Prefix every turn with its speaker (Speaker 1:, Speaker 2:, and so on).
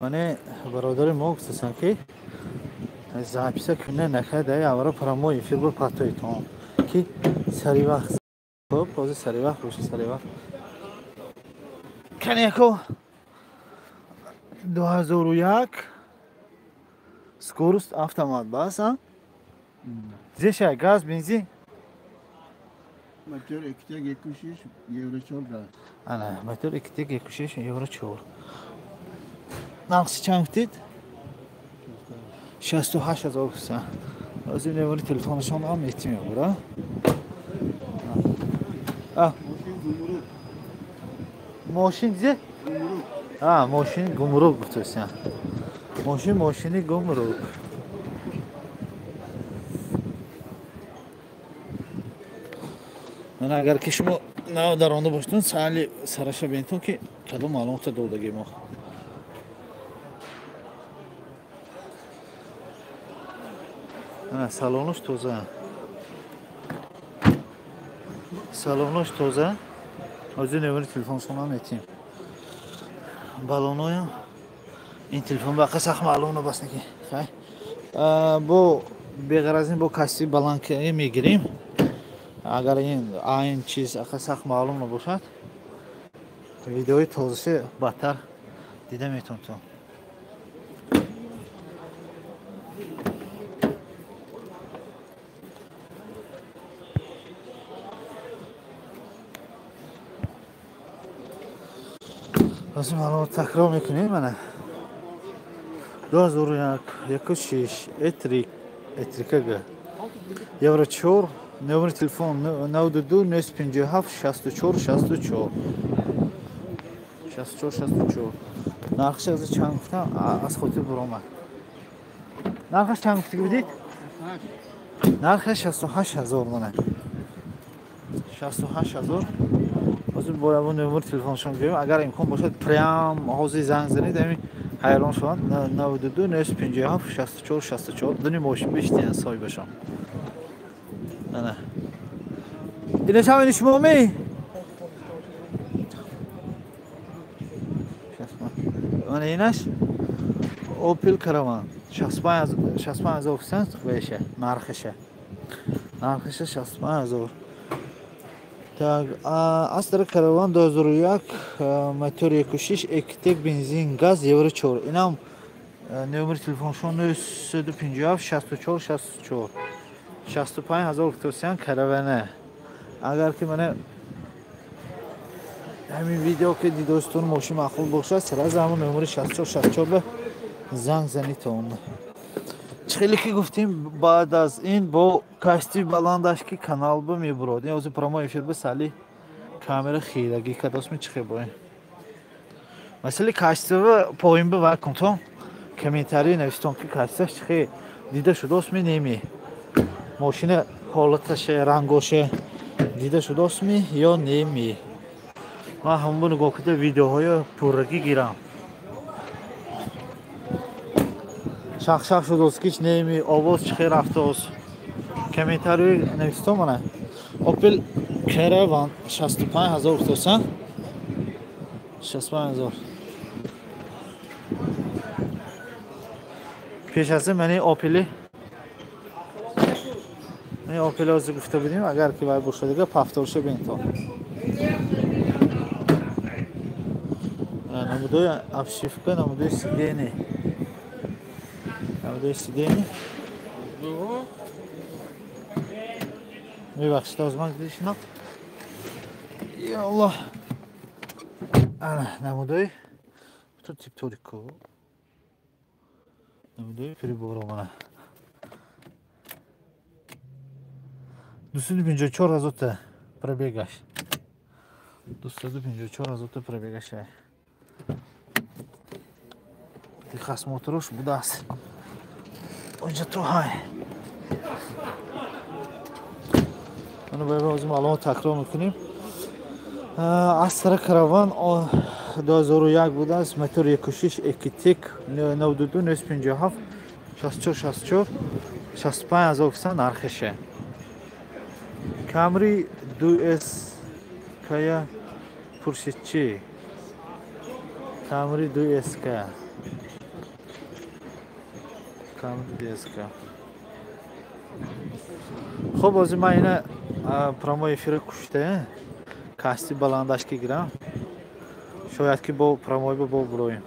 Speaker 1: Мане бародари мо гуфтасан, ки записа куна накарда, аввало прямой эфир бо патоитон, ки сари вақт. Хоб, ҳозир сари вақт боша, сари вақт. Каняко 2001, скорость, автомат, бас, а? Зеша газ, бензин?
Speaker 2: Мотор 2.6, евро 4 газ.
Speaker 1: Ана, мотор 2.6, евро 4. Нархи чанд гуфтид? 68 000 гуфтан. Ҳозир номери телефонашон ҳам метим мебура. А? Мошин зе? А, мошин гумрук гуфтасан. Мошин, мошини гумрук. Ман агар ки шумо нав даронда бошедон, сали сараша бинтон, ки кадом маълумота додаги мо. Салонош тоза, салонош тоза. Ҳозир номери телефоншона метим. Балоноям ин телефон бақа сахт маълум набаст, ки бо беғараз ин бо касби баланд мегирим. Агар ин айн чиз ақа сахт маълум набошад, видеои тозаше бадтар дида метавонтон. Ҳозир маълумот такрор мекунем. Мана, 2001, 1.6, этрик, этрикага, евро 4. Номери телефон 92 957 64 64 64 64. Нархаш аз чанд гуфтам, аз хотир буромад. Нархаш чанд гуфтиги будид? Нархаш 68 000. Мана, 68 000. Ҳозир бо ягон номери телефоншон гӯем, агар имкон бошад, прям ҳозир занг занед, ҳамин ҳайрон шаванд. 92 957 64 64. Дуни мошин бишитиян соҳибашон. Ана, инашам ини шумо ми? Мана, инаш Опел Караван, 65 000 гуфтан веша нархаша, нархаша 65 000. Так, Астра Караван 2001, мотор 1.6, Ecotec, бензин, газ, евро 4. Инам номери телефоншон 957 64 64. 65 000 гуфтосиян Каравана. Агар ки мана ҳамин видео ки дидостон, мошин маъқул бошад, сразу ҳамон номери 64 64 ба занг занитон. Чӣ хеле ки гуфтем, баъд аз ин бо качестви баландаш ки канал ба мебурод. Ин ҳозир прямой эфир ба сали камера хирагӣ кадосми чӣ хел боин. Масали качество поин ба вай кунтон, комментарий навистон, ки качествош чӣ хел дида шудосми, неми. Мошина ҳолаташе, рангоше дида шудосми ё неми. Ман ҳамон нигоҳ карда видеоҳоё пуррагӣ гирам. Шахшах шудост кич неми, овоз чӣ хел рафтост. Комментарий навистон. Мана, Опел Караван 65 000 гуфтосан. 65 000. Пеш аз ин мани Опели, мани Опели ҳозир гуфта будем, агар ки вай бошад, дига повторша бинтон. Намудои обшивка, намудои сиденье, намудои сиденье. Мебахшид, ҳозир ман дишинам. Ё Аллоҳ! Ана, намудои ту тип-торико. Намудои приборо мана. 254 000 та пробегаш. 254 000 та пробегаш. Техосмотрош будааст. Онҷа то ҳай. Мана, бояд ҳозир маълумот такрор мекунем. Астра Караван 2001 будааст, мотор 1.6, Ecotec, 92 957 64 64, 65 000 гуфтан нархише. Камри 2S кая пурсидчи. Камри 2SK. Камдеска. Хуб, ҳозир ман ина прямой эфира кушта, касти баландаш ки гирам, шояд ки бо прямой бо буроем.